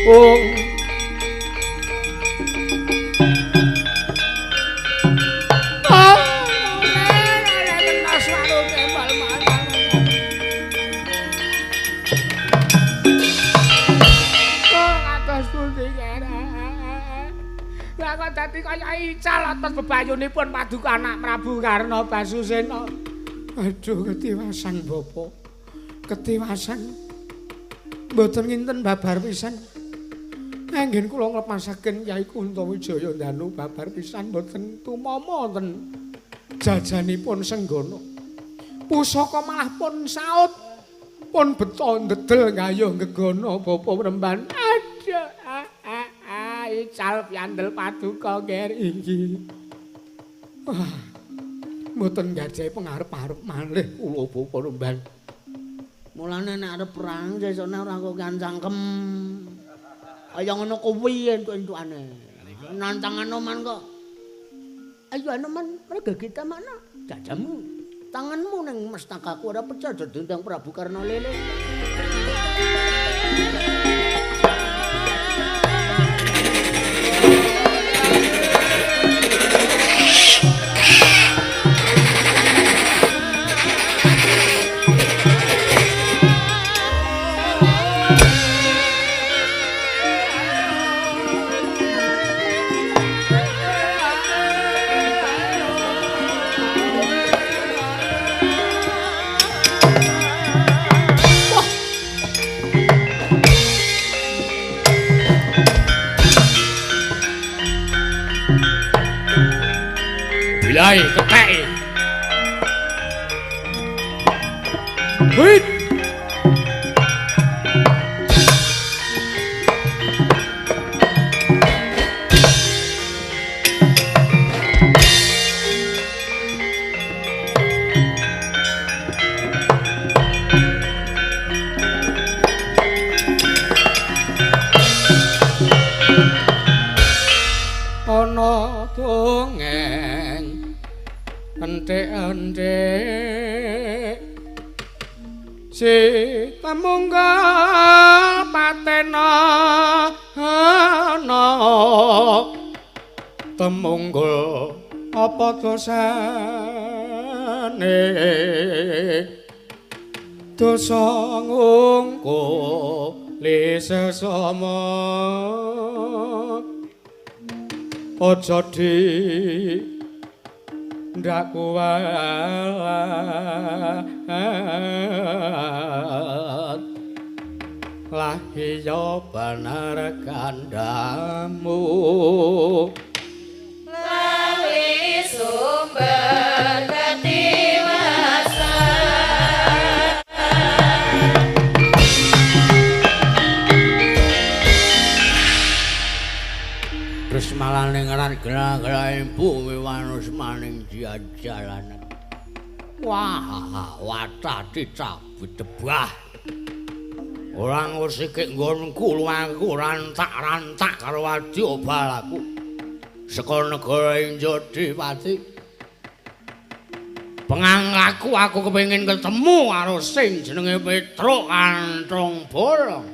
Ung. Kok dadi kaya ical atas bebayunipun paduka anak Prabu Karna Basusena. Aduh, ketiwasan Bapak. Ketiwasan. Mboten nginten babar pisan. Anggen kula nglepasaken Kyai Kuntawijaya ndanu babar pisan mboten tumama wonten jajanipun Senggana. Pusaka malah pun saut, pun beto ndedel gayuh gegana Bapak Premban. Aduh, ical piandel paduka nger inggih. Wah, mboten gajahi pengarep-arep malih kula Bapak Premban. Mulane nek arep perang sesone ora kok cangkem. Kaya ngono kuwi entuk-entukane. Nantang Anoman kok. Ayo Anoman, merga kita mana? Jajamu. Tanganmu ning mestakaku ora pecah dendang Prabu Karna Lele. Bilai kethek. Wit. Ana dongeng enthik-enthik si temunggal patena ana temunggul apa dosane dosa ngungkul sesama aja di ndak kuwalat lah iya bener kandhamu lawi sumber ketiwasan. Terus malah ning ran gerak-gerak bumi wanus maning jalanan. Wah, watah dicabut debah. Ora ngusike nggonku luwangku rantak-rantak karo wadya balaku. Saka negara Injodipati. Pengangkaku aku kepengin ketemu karo sing jenenge Petruk Kanthong Bolong.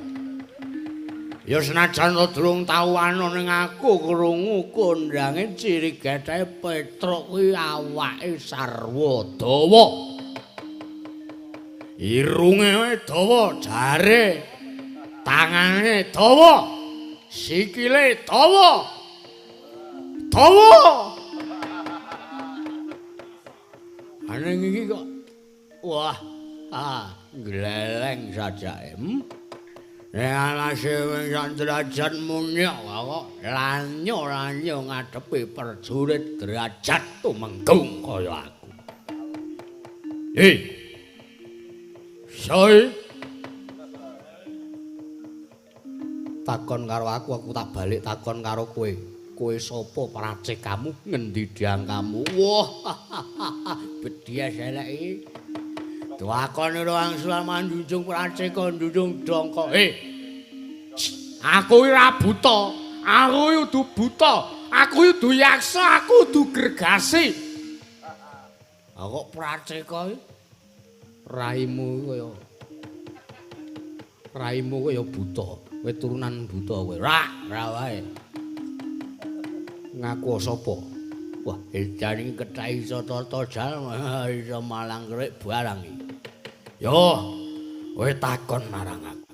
Ya senajan to durung tau ana ning aku krungu kondange ciri gethe Petruk kuwi awake sarwa dawa. Irunge wae dawa, jare tangane dawa, sikile dawa. Dawa. Aneng iki kok wah, gleleng sajake. Nek alase wing sak derajat munyok kok lanyo-lanyo ngadepi prajurit derajat tumenggung kaya aku. Hei. Soi. Takon karo aku, aku tak balik takon karo kowe. Kowe sapa pracekamu, ngendi diangkamu? Wah, bedhias elek iki. Dwakone ruang sulaman njunjung praceka njunjung dongko. Aku ora buta. Aku kudu buta. Aku kudu yaksa, aku kudu gergasi. Ha kok praceka iki? Raimu kaya buta. Kowe turunan buta kowe. Ra, ra wae. Ngaku sapa? Wah, edan iki kethak iso tata jalma, iso malang kerik barang iki. Yo, kowe takon marang aku.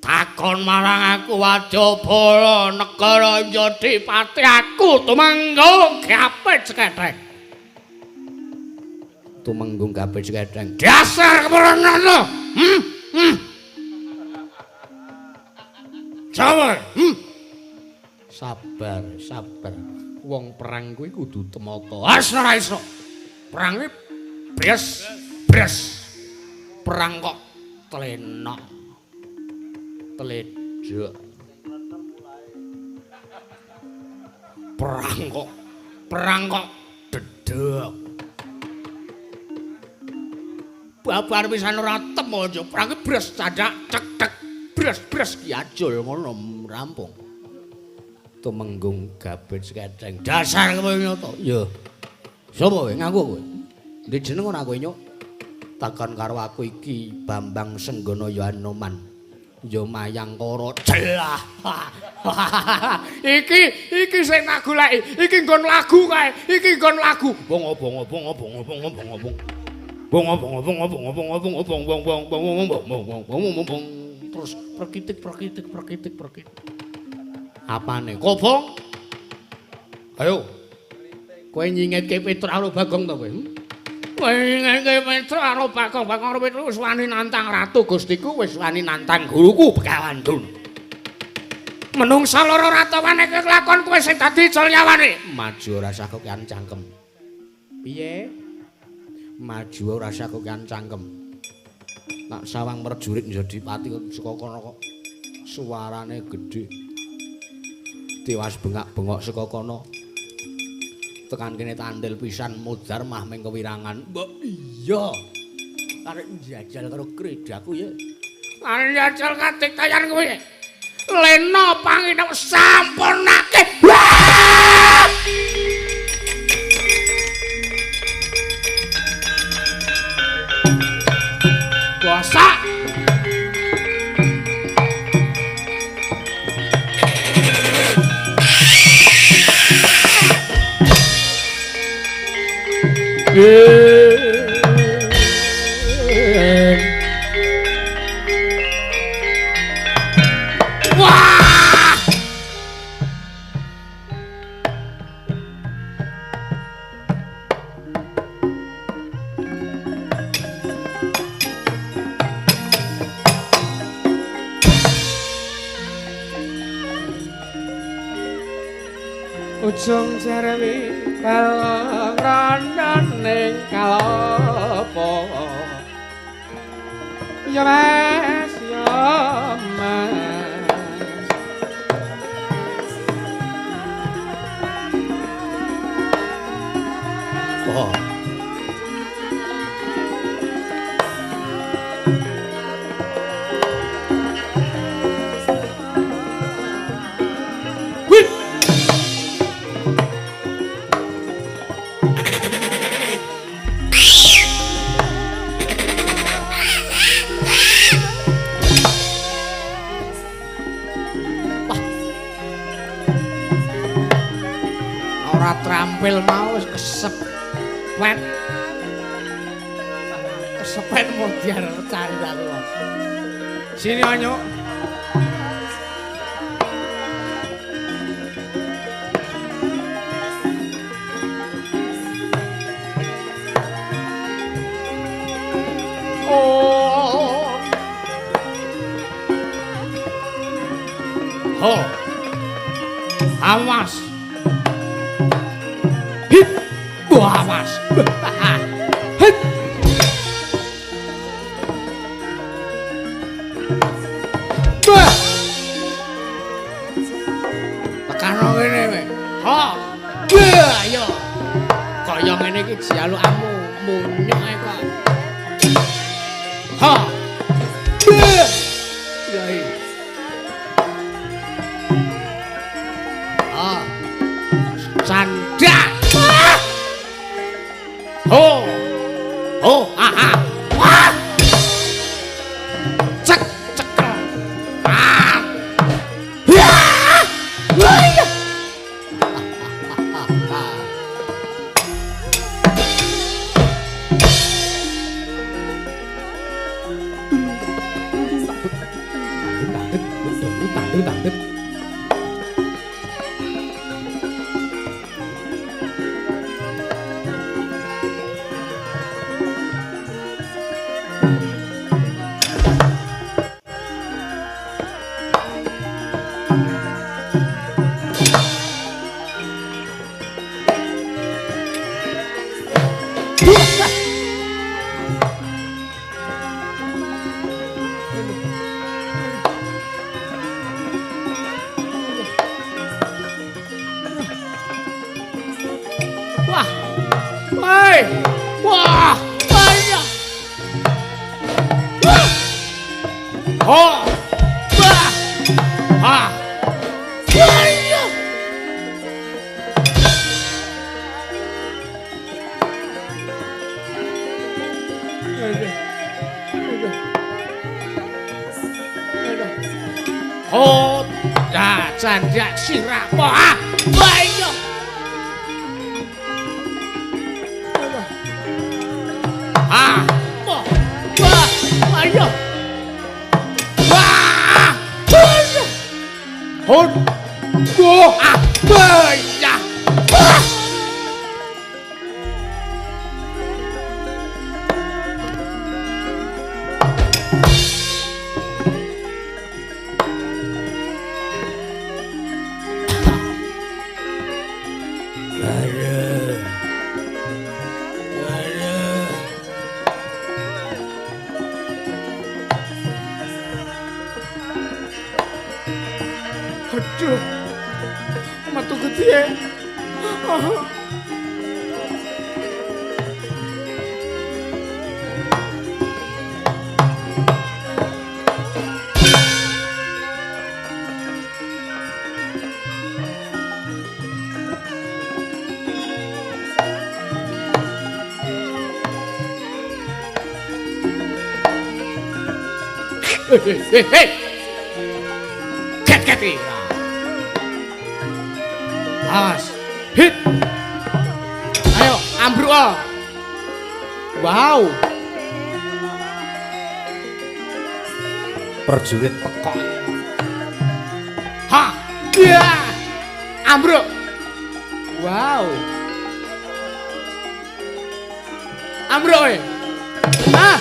Takon marang aku Wadyabala negara Yodipati aku Tumenggung Gapit Seketheng. Tumenggung Gapit Seketheng. Dasar kemerengan lo. Sabar. Sabar, sabar. Wong perang kuwi kudu temata. As ora iso. Perang kuwi bres, bres. Perang kok tlenok. Tledhok. Perang kok dedek. Babar pisan ora temu aja. Perang kuwi bres candak cek cek bres bres ki ajul ngono rampung. Tumenggung Gapit Seketheng. Dasar kowe nyata. Ya. Sapa kowe ngaku kowe? Ndi jeneng ora kowe nyuk? Takon karo aku iki Bambang Senggono ya Anoman. Ya Mayangkara. Celah. Iki sing tak goleki. Iki nggon lagu kae. Iki nggon lagu. Bong bong bong bong bong bong bong. Bong bong bong bong bong bong bong bong bong bong bong bong bong bong. Terus perkitik perkitik perkitik perkitik. Apane? Kobong? Ayo. Kowe nyingetke Petruk karo Bagong to kowe? Kowe nyingetke Petruk karo Bagong, Bagong karo Petruk wis wani nantang ratu Gustiku, wis wani nantang guruku Begawan Durna. Menungsa loro ratawane kelakon kowe sing dadi ijol nyawane. Maju ora usah kokean cangkem. Piye? Maju ora usah kokean cangkem. Tak sawang merjurit Yodipati saka kono kok suarane gedhe. Tiwas bengak-bengok saka kono. Tekan kene tandel pisan mudhar mah ming kewirangan. Mbok iya. Arek njajal karo kredaku ya. Arek njajal katiktayan kowe. Lena panginep sampurnake. Bosak. Wah! Ujung jeremi balong rono ning kalopo. Ya Mas, ya Mas. Oh. Trampil mau wis kesepet. Kesepet modiar cari aku. Sini anyuk. Oh. Ho. Awas. Awas. Hit. Bah. Tekan ngene kowe. Ha. Bah, ayo. Kaya ngene iki jalukmu munyuk ae kok. Ha. Bah. Yai. Ah. Sandak. Ho. Ho, ha ha. Wah. Cek cekel. Ah. tang tang tang tang tang. Wah. Woi. Wah. Banyak. Wah. Oh. Wah. Ah. Banyak. Oh, dah candak sirah. Wah. Banyak. Ah, wah, wah, ayo, wah, hon, wah, ah, banyak, wah. Aduh, metu gede. Hei, hei, hei. Ket, ket. Awas. Hit. Ayo, ambruk. Wow. Prajurit pekok. Ha. Ya. Ambruk. Wow. Ambruk eh. Ah.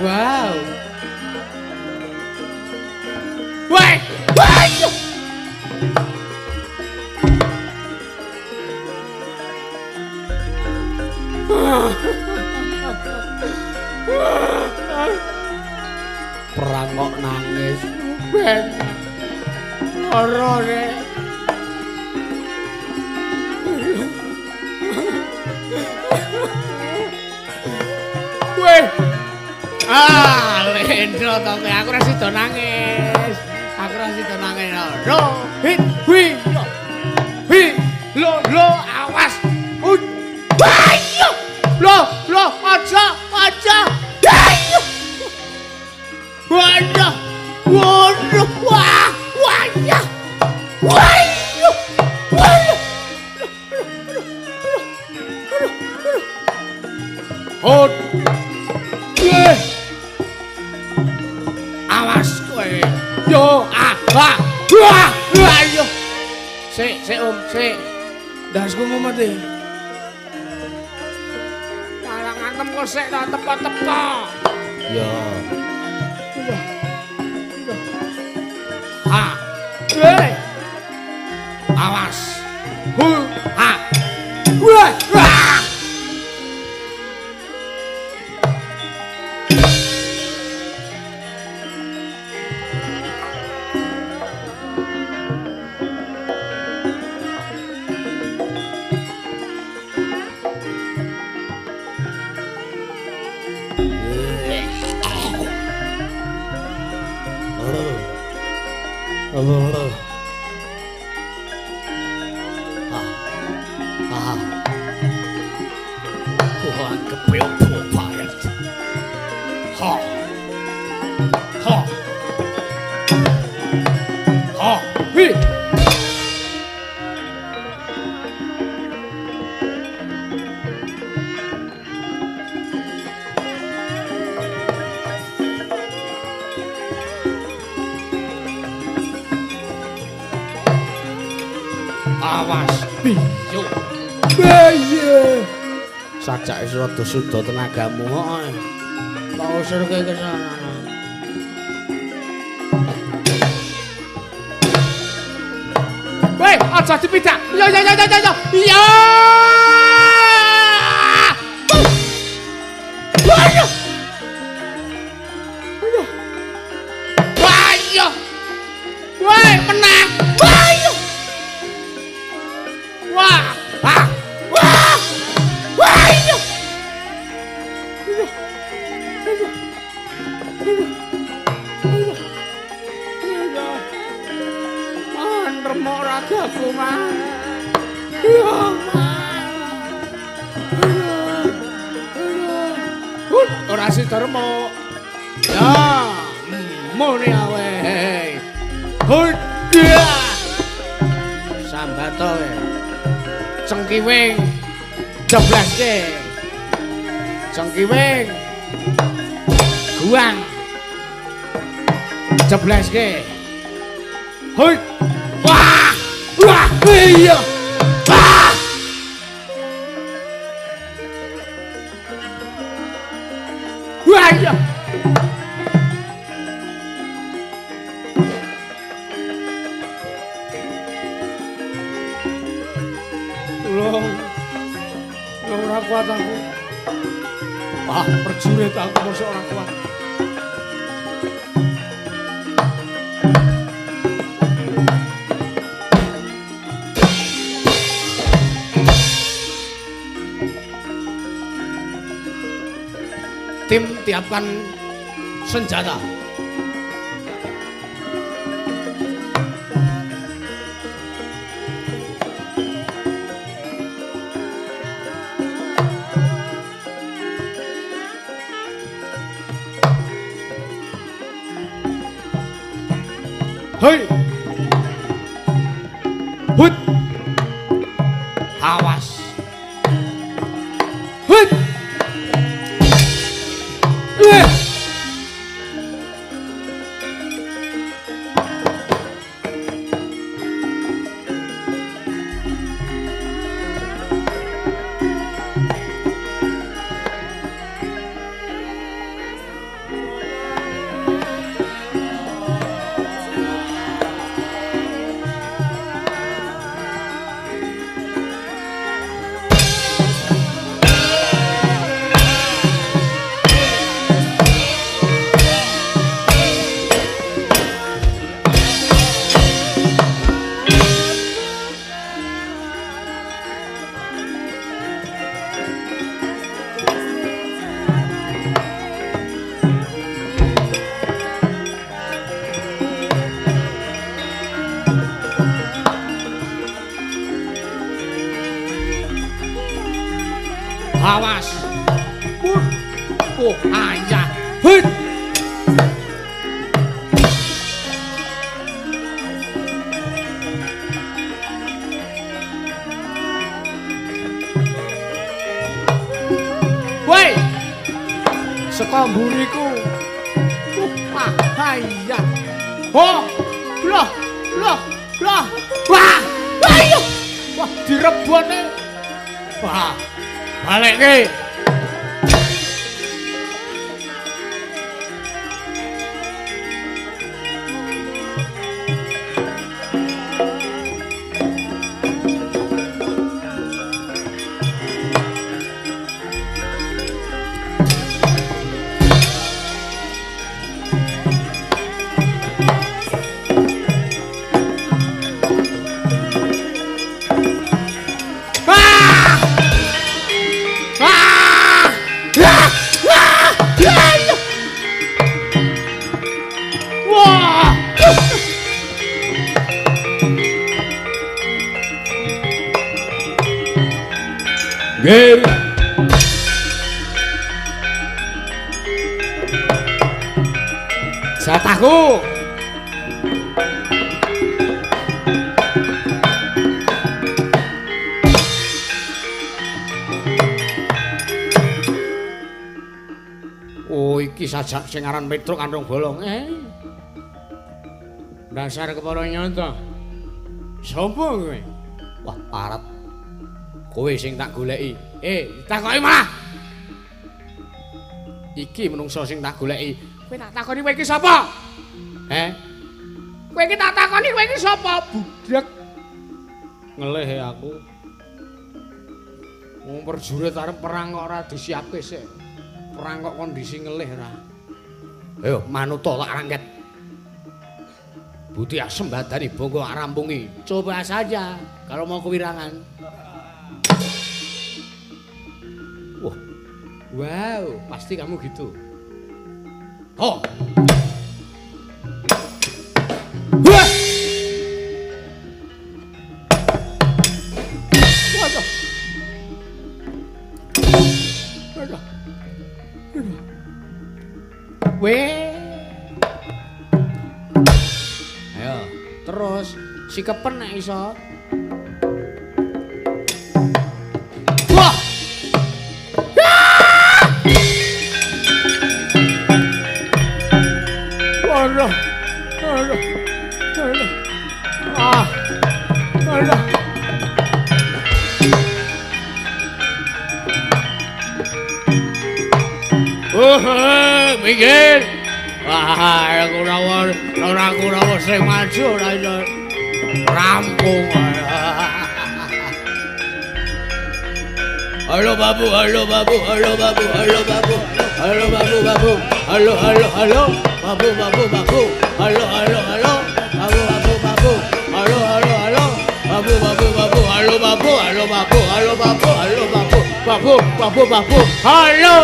Wow. Woi. Woi. Perang kok nangis ben lara rek. Weh. Ah, lendro to kowe aku ora sida nangis. Aku ora sida nangis. Ro, hit, wi, lo. Wi, lo, lo, awas. Ayo. Lo, lo, aja, aja. Ayo. Waduh, waduh, wah, wah, wah, wah. Hot. Awas kowe. Yo, ah, wah, wah, ayo. Sik, sik Om, sik. Ndasku mumet iki. Kalang antem kok sik ta tepo-tepo. Ya. Ha. Hei. Awas. Hu, ha. Wah, wah. Awas. Piyo. Piye? Sajake rada suda tenagamu kok. Tak usirke kesana. Weh, aja dipidak. Yo yo yo yo yo. Iya. Ayo. Ayo. Ayo. Weh, menang. Ayo. Wah. Ah. Wah. Wah. Ayo. Ayo. Ayo. Ayo. Ayo. Man remuk ragaku, Man. Ya, Man. Ora sida remuk. Ya, muni awe. Hut. Sambato kowe. Cengkiwing jebleske. Cengkiwing. Guang. Jebleske. Hut. Wah! Wah! Iya. Wah! Wah! Iya. Tulung. Tulung ora kuat aku. Wah, prajurit aku mosok ora kuat. Tim tiapkan senjata. Hei. Hut. Awas. Hut. Awas. Oh, ayah. Hut. Woi. Saka mburiku. Ayah. Oh, loh, loh, loh. Wah. Ayo. Wah, direbone. Wah. Balekke. Nggih. Jatahku. Oh, iki sajak sing aran Petruk Kandung Bolong. Dasar kepara nyata. Sapa kowe? Wah, parat. Kowe sing tak goleki. Takoki malah. Iki menungso sing tak goleki. Kowe tak takoni kowe iki sapa? Heh. Kowe iki tak takoni kowe iki sapa? Budhek. Ngelih aku. Wong prajurit arep perang kok ora disiapke sik. Perang kok kondisi ngelih ora. Ayo manuta tak rangket. Buti asem badani bongko rampungi. Coba saja kalau mau kewirangan. Wah. Wow, pasti kamu gitu. Oh. Wah. Waduh. Waduh. Weh. Ayo, terus sikepen nek iso. Wah. Waduh. Waduh. Waduh. Ah. Waduh. Oh, minggir. Wah, aku ora Kurawa sing maju ora iso rampung. Halo babu, halo babu, halo babu, halo babu. Halo babu, babu. Halo, halo, halo. Babu, babu, babu. Halo, halo, halo. Babu, babu, babu. Halo, halo, halo. Babu, babu, babu. Halo babu, halo babu, halo babu, halo babu. Babu, babu, babu. Halo.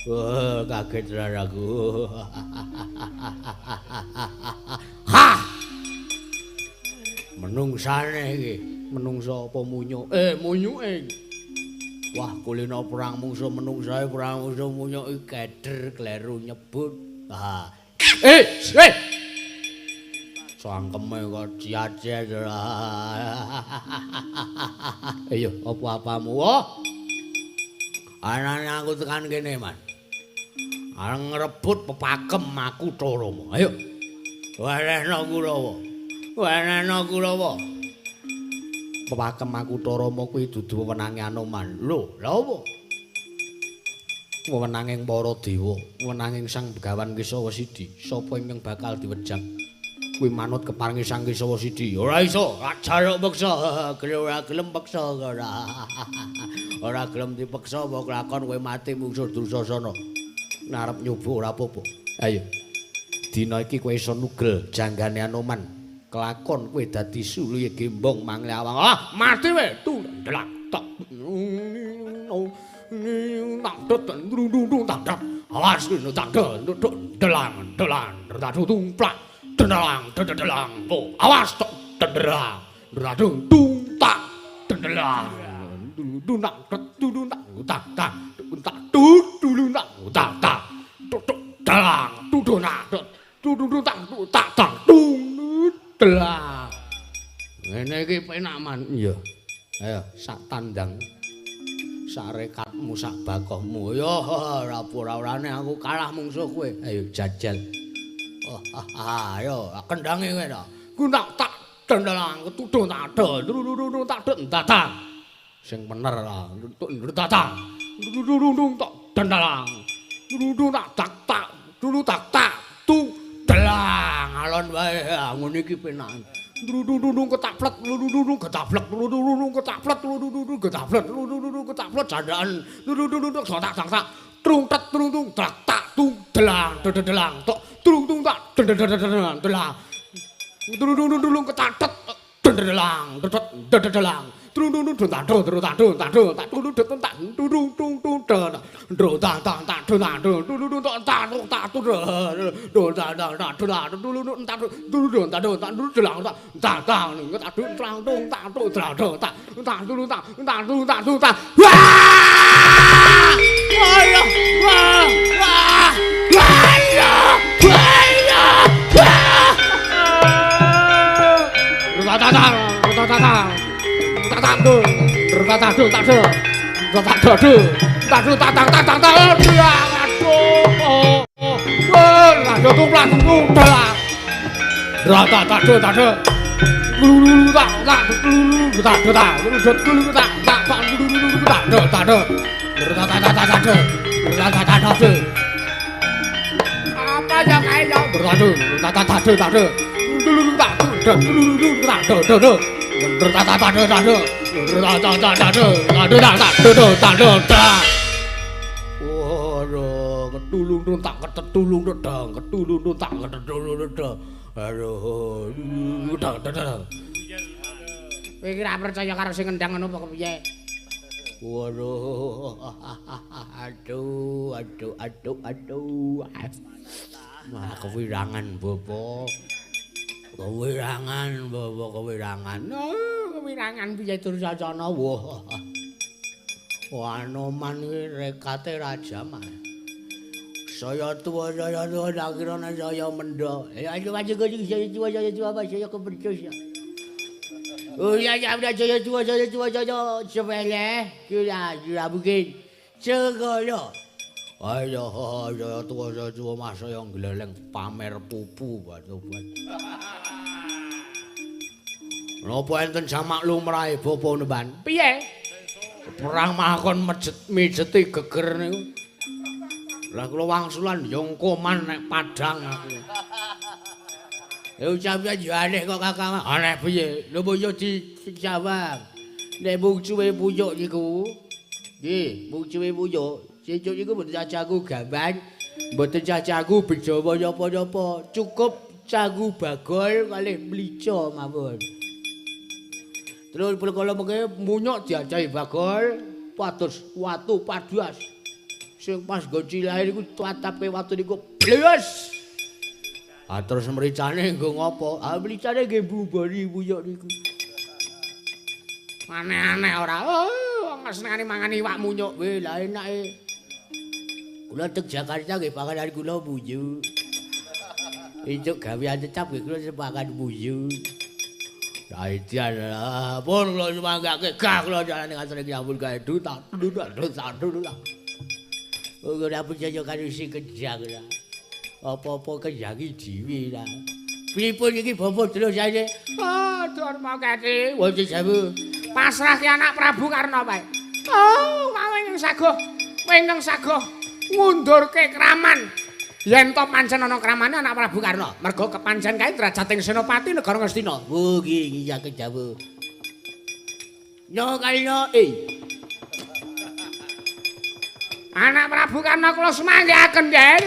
Wah, kaget aku. Ha! Menungsane iki, menungso apa munyuk? Munyuke iki. Wah, kulino perang mungsuh menungsae perang mungsuh munyuk iki keder kleru nyebut. Ha. Cangkeme kok ciat-ciat. Ayo, apa-apamu? Oh. Anane aku tekan kene, Man. Arep ngrebut pepakem Makutha Rama. Ayo. Wenehno Kurawa. Wenehno Kurawa. Pepakem Makutha Rama kuwi dudu wewenange Anoman. Lho, lha opo? Wewenanging para dewa, wewenanging Sang Begawan Kesawa Sidi. Sapa ingkang bakal diwejang? Kuwi manut keparinge Sang Kesawa Sidi. Ora iso, jaluk peksa. Ora gelem peksa ora. Ora gelem dipeksa apa kelakon kowe mati mungsuh Dursasana. Arep nyoba ora apa-apa. Ayo. Dina iki kowe iso nugel janggane Anoman. Kelakon kowe dadi suluhe gembong manglawang. Ah, mati kowe. Tundelak tok. Tak tet tak tet. Awas tak tet delang delang tumplak. Delang delang. Awas tok delang. Radung tung tak delang. Dunak tet dunak tak tak tak dunak tak tak tuk delang dunak tet tak tak tak tung delang. Ngene iki penak man. Iya. Ayo sak tandang. Sarekatmu sak bakohmu. Ya ora ora-orane aku kalah mungsuh kowe. Ayo jajal. Oh, ayo kendange kowe ta. Gunak tak delang ketuduh tak duduk tak tak. Sing bener lah, tak tak. Duduk tak delang. Duduk tak tak tak, duduk tak tak tu delang alon wae ngene iki penak. Duduk ketaplek, duduk ketaplek, duduk ketaplek, duduk ketaplek, duduk ketaplek jandaan. Duduk tak tak tak. Trung tet trung tung tak tak tung delang delang tok trung tung tak delang delang. Duduk ketatet delang delang. Trung tung tung tak tung tung tak tung tak tung tak tung tung tak tung tung tung tung tung tak tak tak tung tak tung tung tung tak tak tung tak tung tung tak tak tak tung tak tung tung tak tung tung tak tung tak tung tak tak tak tak tung tak tung tak tung tak tung tak tak tung tak tak tung tak tung tak. Wah! Wah! Wah! Wah! Wah! Wah! Tak tak tak tak tak tak tak tak tak tak tak tak tak tak tak tak tak tak aduh aduh tumplak tumplak tak tak tak tak lulu tak tak lulu tak tak lulu tak tak tak lulu tak tak tak tak tak tak tak tak tak apa yang kae yo tak tak tak tak lulu tak lulu tak tak tak tak tak tak tak tak tak. Waduh, ketulung tak ketulung dang, ketulung tak ketulung dang. Aduh, dang dang. Kowe iki ra percaya karo sing ngendang ngono apa kepiye? Waduh, aduh, aduh, aduh, aduh. Wah, kewirangan bapak. Kewirangan bapak, kewirangan. Oh, kewirangan piye Dursasana? Wah. Wah, Anoman iki rekate raja mah. Saya tuwa tak kira saya mendha. Ya ayo maju saya tuwa apa saya kepecus ya. Oh ya ya saya tuwa saya sepele kira kira mungkin segala. Ayo saya tuwa mas saya gleleng pamer pupu batu. Napa enten jamak lumrahe bapa nemban? Piye? Perang makon mijeti geger niku. Lah kula wangsulan ya ngkoman nek padhang aku. Ya ucapan yo aneh kok Kakang. Aneh piye? Lho mbok yo dijawab. Nek mungsuhe puyuk niku. Nggih, mungsuhe puyuk. Sesuk niku mboten cacaku gaman, mboten cacaku bejawa napa-napa. Cukup caku bagol kalih mlica mawon. Terus perkara mengke munyuk diajahi bagol, pados watu padas. Sing pas nggo cilahe niku tatapke watu niku blas. Ah terus mricane nggo ngopo? Ah mricane nggih mbubari puyuk niku. Aneh-aneh ora. Oh, wong senengane mangan iwak munyuk. Weh, lah enake. Kula teng Jakarta nggih panganan kula puyuh. Entuk gawean tetap nggih kula sepakan puyuh. Saidian lah, pun kula sumanggake gah kula jalane ngasreng ampun gawe tak tak tak. Ora percaya karo sing kejang lah. Apa-apa kejangi dhewe lah. Pripun iki Bapak terusane? Oh, Darma Keti. Wonten sewu. Pasrah ki anak Prabu Karna wae. Oh, wong saguh, ingkang saguh ngundurke kraman. Yen to pancen ana kramane anak Prabu Karna, merga kepancen kae drajating senopati negara Ngastina. Oh, nggih, nggih saged dawuh. Yo kalino, Anak Prabu Karna kula semanggihaken, Yen.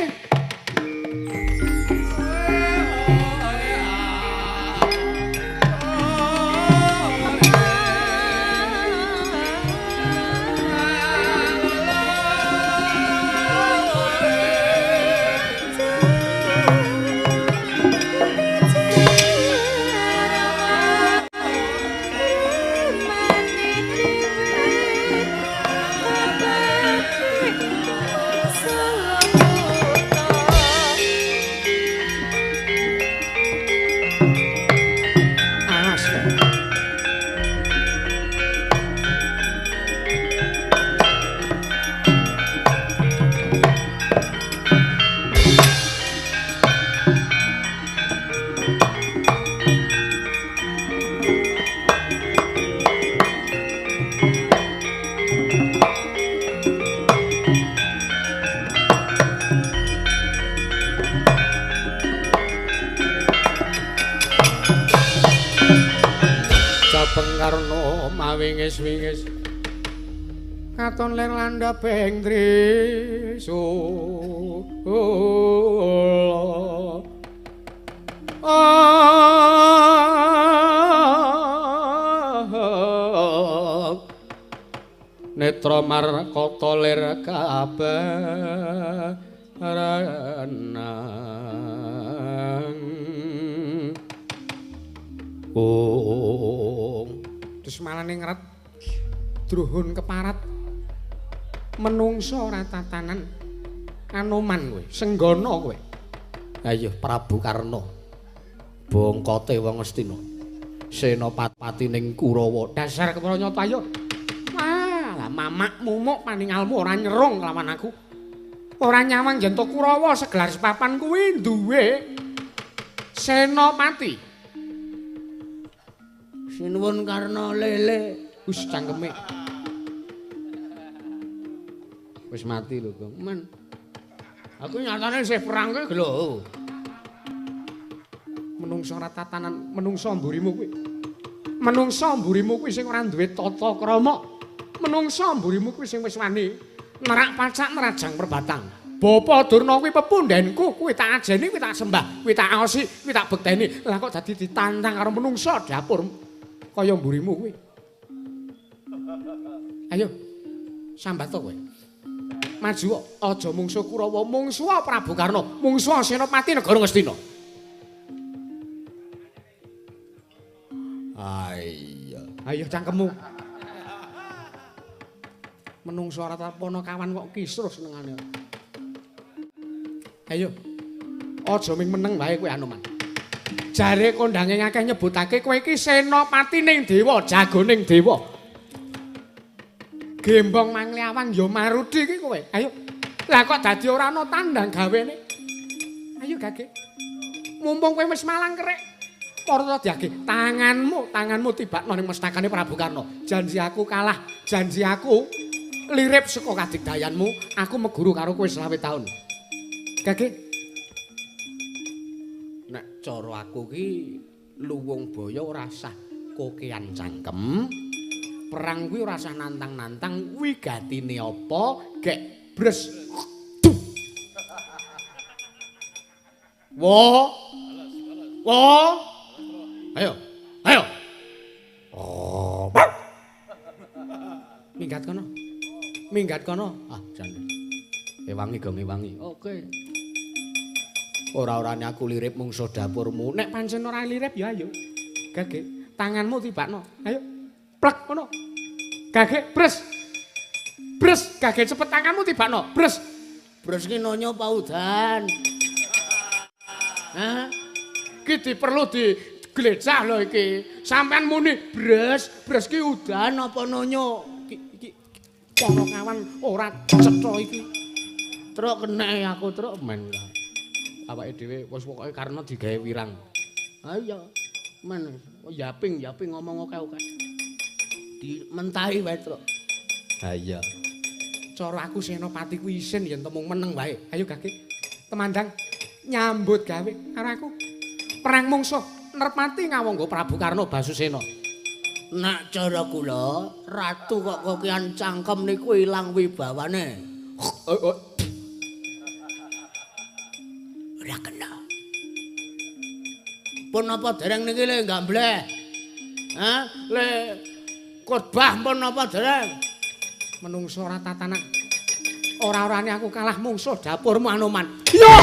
Wingis-wingis katon lir landhaping trisula. mitra markata lir kabarenang. Oh, terus malane ngret druhun keparat menungso ora tatanan Anoman kowe, senggana kowe. Ayo Prabu Karna. Bongkote wong Astina. Senopati ning Kurawa. Dasar kepara nyata ayo. Wah, lah mamak mumuk paningalmu ora nyerung kelawan aku. Ora nyawang yen to Kurawa segelar sepapan kuwi duwe senopati. Sinuwun Karna lele. Wis cangkeme. Wis mati lho, Gong. Men. Aku nyatane isih perang kuwi lho. Menungso ora tatanan, menungso mburimu kuwi. Menungso mburimu kuwi sing ora duwe tata krama. Menungso mburimu kuwi sing wis wani nerak pacak nerajang perbatang. Bapa Durna kuwi pepundhenku, kuwi tak ajeni, kuwi tak sembah, kuwi tak aosi, kuwi tak bekteni. Lah kok dadi ditantang karo menungso dapur kaya mburimu kuwi. Ayo sambat to kowe. Maju aja mungsuh Kurawa, mungsuh Prabu Karna, mungsuh Senopati negara Ngastina. Ayo, ayo cangkemmu. Menungso ora tapana kawan kok kisruh senengane. Ayo. Aja ming meneng wae kowe Anoman. Jare kondange akeh nyebutake kowe iki senopati ning dewa, jagoning dewa. Gembong mangliawang ya marudi iki kowe. Ayo. Lah kok dadi ora ana tandang gawene. Ayo gage. Mumpung kowe wis malang kerek. Para diage tanganmu, tanganmu tibakno ning mestakane Prabu Karna. Janji aku kalah, janji aku lirip saka kadigdayanmu, aku meguru karo kowe 25 taun. Gage. Nek cara aku ki luwung baya ora sah kokean cangkem. Perang kuwi ora sah nantang-nantang, wigatine apa gek bres. Wo. Wo. Ayo. Ayo. Oh. Minggat kono. Minggat kono. Ah, jan. Ewangi gong ewangi. Oke. Ora-orane aku lirip mungsuh dapurmu. Nek pancen ora lirip ya ayo. Gage, tanganmu tibakno. Ayo. Plek ngono. Gage, bres. Bres, gage cepet tanganmu tibakno. Bres. Bres ki nonyo apa udan? Hah? Ki diperlu diglecah lho iki. Sampean muni bres, bres ki udan apa nonyo? Iki para kawan ora cetha iki. Truk kenek aku truk men. Awake dhewe wis pokoke karena digawe wirang. Ha iya. Men, yaping yaping ngomong akeh-akeh. Dimentahi wae truk. Ha iya. Cara aku senopati kuwi isin yen temung meneng wae. Ayo gage. Temandang nyambut gawe karo aku. Perang mungsuh Nerpati ngawangga Prabu Karna Basusena. Nek cara kula, ratu kok kokian cangkem niku ilang wibawane. Ora kena. Pun apa dereng niki le gambleh? Hah? Le khotbah pun apa dereng? Menungso ora tatanan. Ora-orane aku kalah mungsuh dapurmu Anoman. Iya.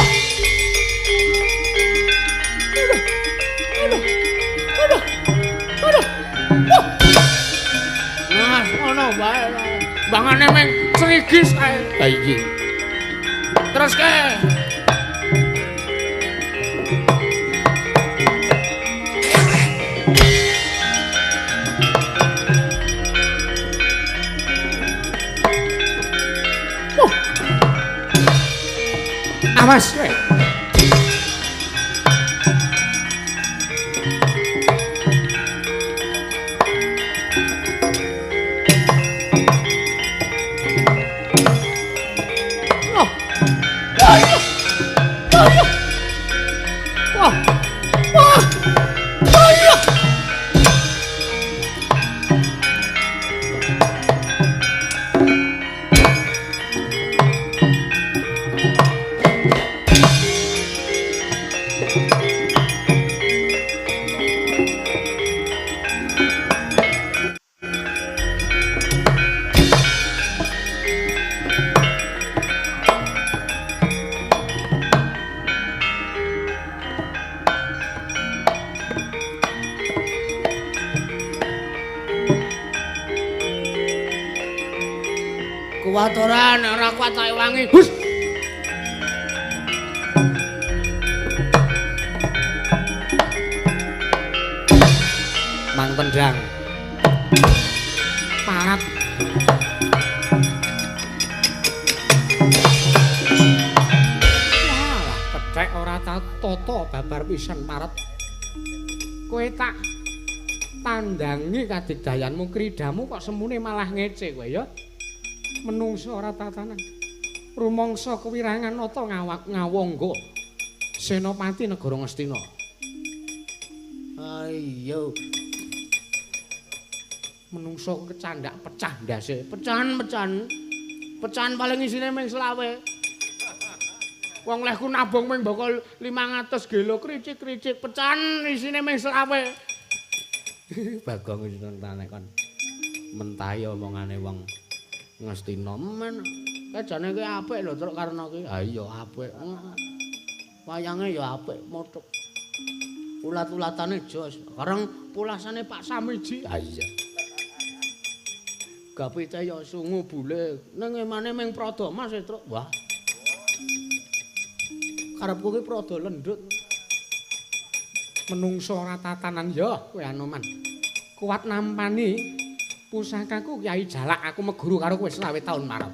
Aduh. Aduh. Aduh. Aduh. Nah, ngono wae. Bangane meng crigis kae. Ha iki. Terus ke. Awas kowe. Oh. Wah. Wah. Wah. Kuat ora nek ora kuat tak wangi. Hus. Mang tendang. Parat. Walah, kethek ora tata babar pisan parat. Kowe tak tandangi kadigdayanmu kridamu kok semune malah ngece kowe ya. Menungso ora tatanan. Rumangsa kewirangan nata ngawak ngawangga. Senopati negara Ngastina. Ayo. Menungso kecandak pecah ndase. Pecahan-pecahan. Pecahan paling isine mung selawe. Wong lehku nabung mung bakal 500 gelo kricik-kricik pecahan isine mung selawe. Bagong isine tanekon. Mentahi omongane wong Ngastina men. Kajane ki apik lho Truk Karna ki. Ha iya apik. Wayange ya apik mothuk. Ulat-ulatane jos. Kareng pulasane Pak Samiji. Ha iya. Gapite ya sungu bule. Ning emane ming Prada Mas e, Truk. Wah. Karepku ki Prada lendut. Menungso ora tatanan ya kowe Anoman. Kuat nampani pusakaku Kyai Jalak aku meguru karo kowe 25 taun marep.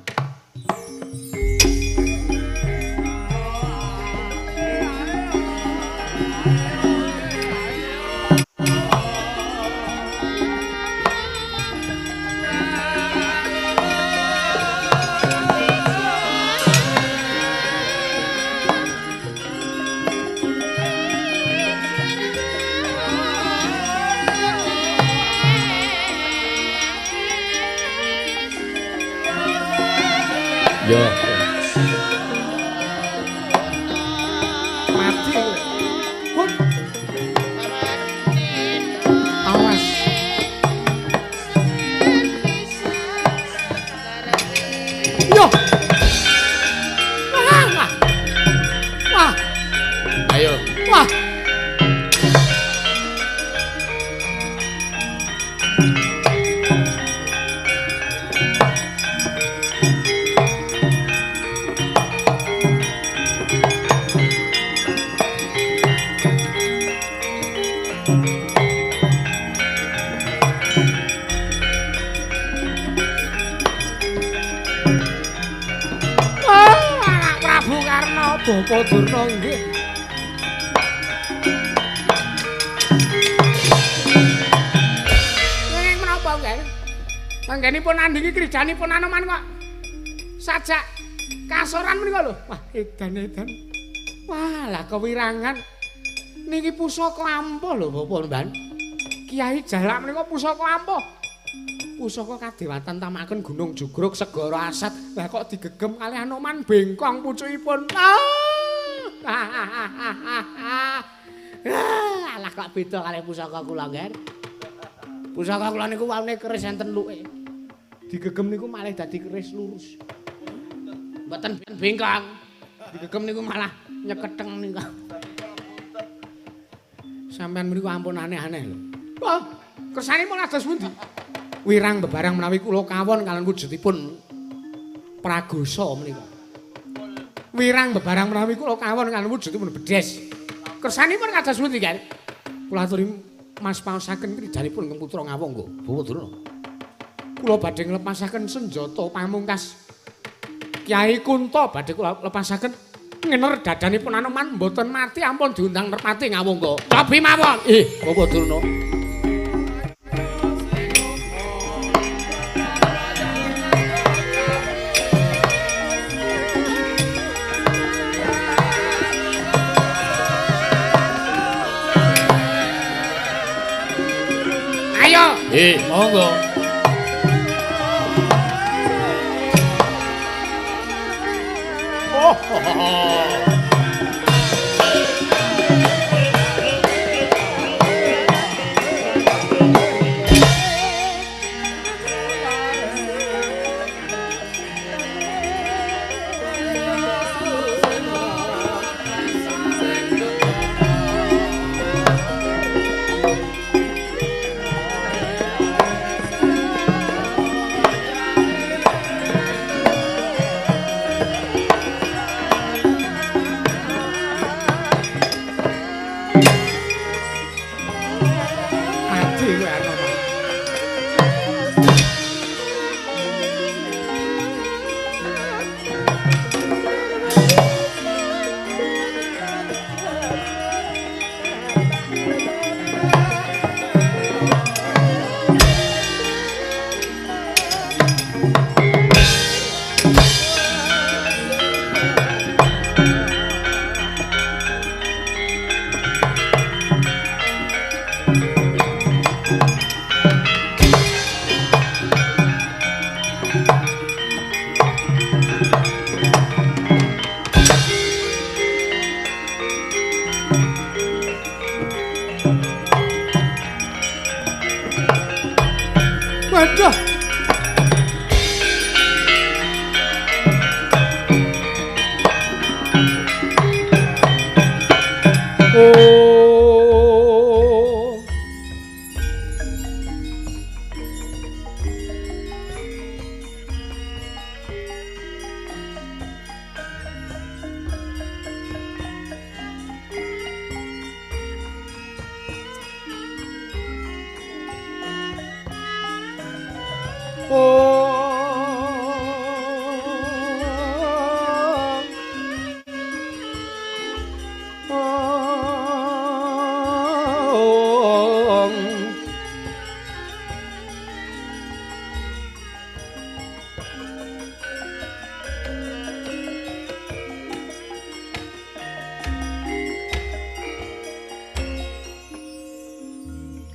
Yo. Mati. Hut. Awas. Yo. Wah. Wah. Ayo. Wah. Bapak Durna nggih. Nggih menapa nggih? Anggenipun andhingi krijanipun Anoman kok sajak kasoran menika lho. Wah, edan-edan. Wah, lah kewirangan. Niki pusaka ampuh lho Bapak Mban. Kyai Jalak menika pusaka ampuh. Pusaka kadewatan tamaken Gunung Jugruk Segara Asat. Lah kok digegem kalih Anoman bengkong pucukipun. Alah kok beda kalih pusaka kula, Ngger. Pusaka kula niku waune keris enten luke. Digegem niku malih dadi keris lurus. Mboten bengkong. Digegem niku malah nyeketeng niku. Sampeyan mriku ampun aneh-aneh lho. Wah, kersanipun ados pundi? Wirang bebarang menawi kula kawon kaliyan wujudipun Pragosa menika. Wirang bebarang menawi kula kawon kaliyan wujudipun bedes. Kersanipun kados pundi, Kan? Kula aturi Mas paosaken krijanipun ingkang putra Ngawangga, Bawa Durna. Kula badhe nglepasaken senjata pamungkas Kyai Kunta badhe kula lepasaken ngener dadanipun Anoman mboten mati ampun diundang Nerpati Ngawangga. Cobi mawon. Bawa Durna. Monggo. Oh, oh, oh.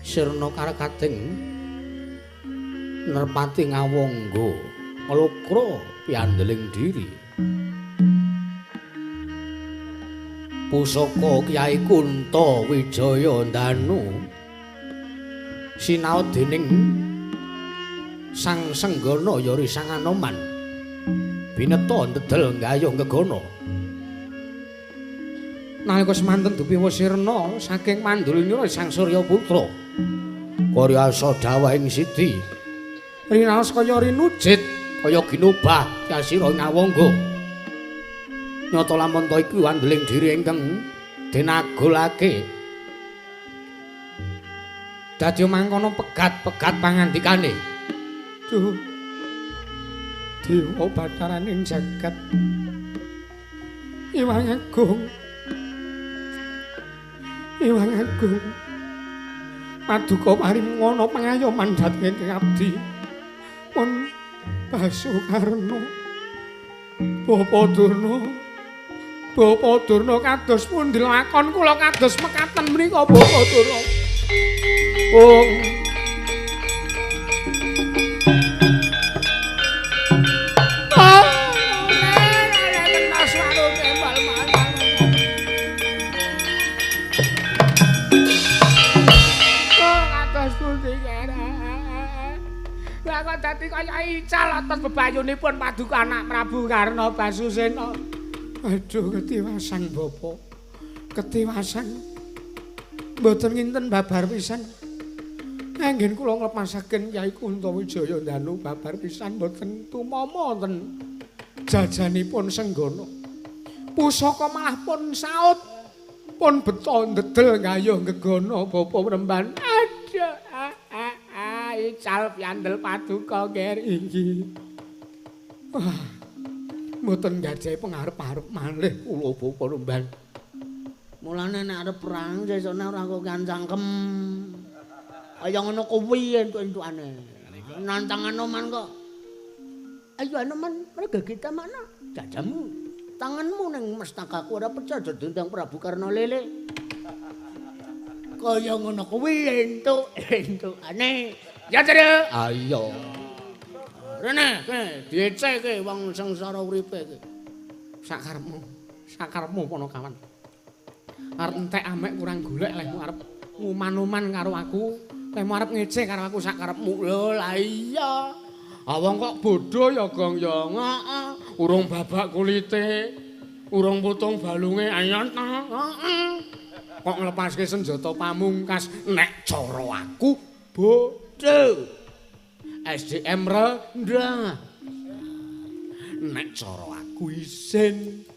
Sirna karakating nerpati ngawangga nglokra piandeling diri. Pusaka Kyai Kunta Wijaya Ndanu sinaot dening Sang Senggana ya Sang Anoman bineta ndedel nggayuh gegana. Nalika semanten dupiwa sirna saking mandulinira Sang Surya Putra karyasa dawahing sidi rinaos kaya rinujit kaya ginobah yasira ngawangga. Nyata lamun ta iku andeling diri ingkang denagolake dadi mangkono pegat-pegat pangandikane. Duh, dewa bataraning jagat Iwang Agung, Iwang Agung, paduka paring ngono pangayoman dhateng ingkang abdi pun Basukarna. Bapak Durna, Bapak Durna kados pundi lakon kula kados mekaten menika Bapak Durna. Oh. Dadi kaya ical atas bebayunipun paduka anak Prabu Karna Basusena. Aduh, ketiwasan Bapak. Ketiwasan. Mboten nginten babar pisan. Anggen kula nglepasaken Kyai Kunta Wijaya Ndanu babar pisan mboten tumama wonten jajanipun Senggana. Pusaka malah pun saut, pun beto ndedel gayuh gegana Bapak Premban. Aduh, ical piandel paduka nger inggih. Wah, mboten gajahi pengarep-arep malih kula Bapak Premban. Mulane nek arep perang sesone ora kok cangkem. Kaya ngono kuwi entuk-entukane. Nantang Anoman kok. Ayo Anoman, merga kita mana? Jajamu, tanganmu ning mestakaku ora pecah dendang Prabu Karna Lele. Kaya ngono kuwi entuk-entukane. Ya Truk. Ayo. Rene, dieceke wong sengsara uripe iki. Sakarepmu, sakarepmu Panakawan. Arep entek amek kurang golek lehmu arep nguman-uman karo aku, lehmu arep ngece karo aku sakarepmu. Lho, lah iya. Ah wong kok bodho ya, Gong ya. Heeh. Urung babak kulite, urung putung balunge ayo ta. Heeh. Kok nglepaske senjata pamungkas nek cara aku bodho. SDM rendah. Nek cara aku isin.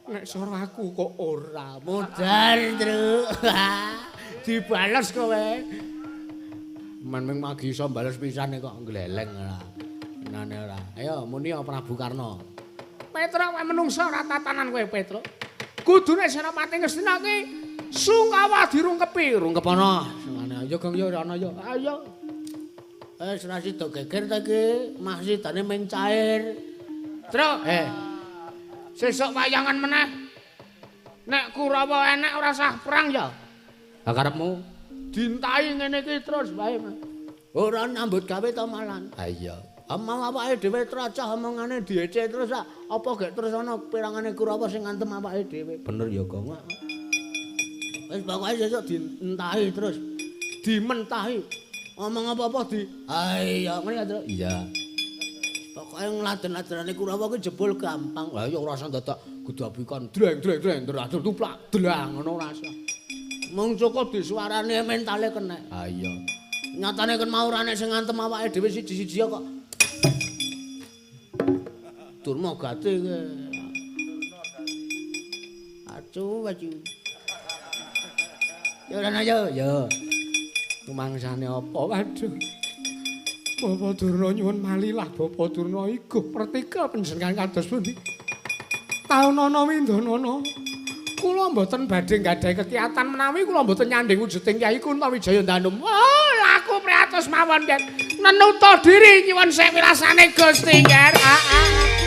Nek cara aku kok ora modar, Truk. Dibales kowe. Men ming magi iso bales pisane kok gleleng ora. Nane ora. Ayo muni Prabu Karna. Petruk kowe menungsa ora tatanan kowe, Petruk. Kudune Senopati Ngastina ki sungkawa dirungkepi, rungkep ana. Ayo Gong yo ana yo. Ayo. Wis ora sida geger ta iki, maksidane ming cair. Truk, Sesuk wayangan meneh. Nek Kurawa enek ora sah perang ya. Lah karepmu dintai ngene iki terus wae. Ora nyambut gawe ta malan. Ha iya. Amal awake dhewe tracah omongane diece terus apa gek terus ana pirangane Kurawa sing ngantem awake dhewe. Bener ya, Gong. Wis pokoke sesuk dintahi terus. Dimentahi. Omong apa-apa di. Ha iya, ngene ya, Truk. Iya. Pokoke ngladen-ladenane Kurawa kuwi jebul gampang. Lah ya ora usah dadak gedabikan dreng dreng dreng dreng tuplak dlang ngono ora usah. Mung cukup disuarane mentale kenek. Ha iya. Nyatane ken mau ora nek sing ngantem awake dhewe siji-siji kok. Durma gati kowe. Acu acu. Ya ora yo yo. Rumangsane apa? Waduh. Bapak Durna nyuwun malilah Bapak Durna iguh pertika panjenengan kados pundi? Taunana windanana. Kula mboten badhe nggadahi kekiyatan menawi kula mboten nyandhing wujuding Kyai Kuntawijaya Danum. Oh, laku priatos mawon, Nger. Nenuta diri nyuwun sewilasane Gusti, Nger. Ah, ah.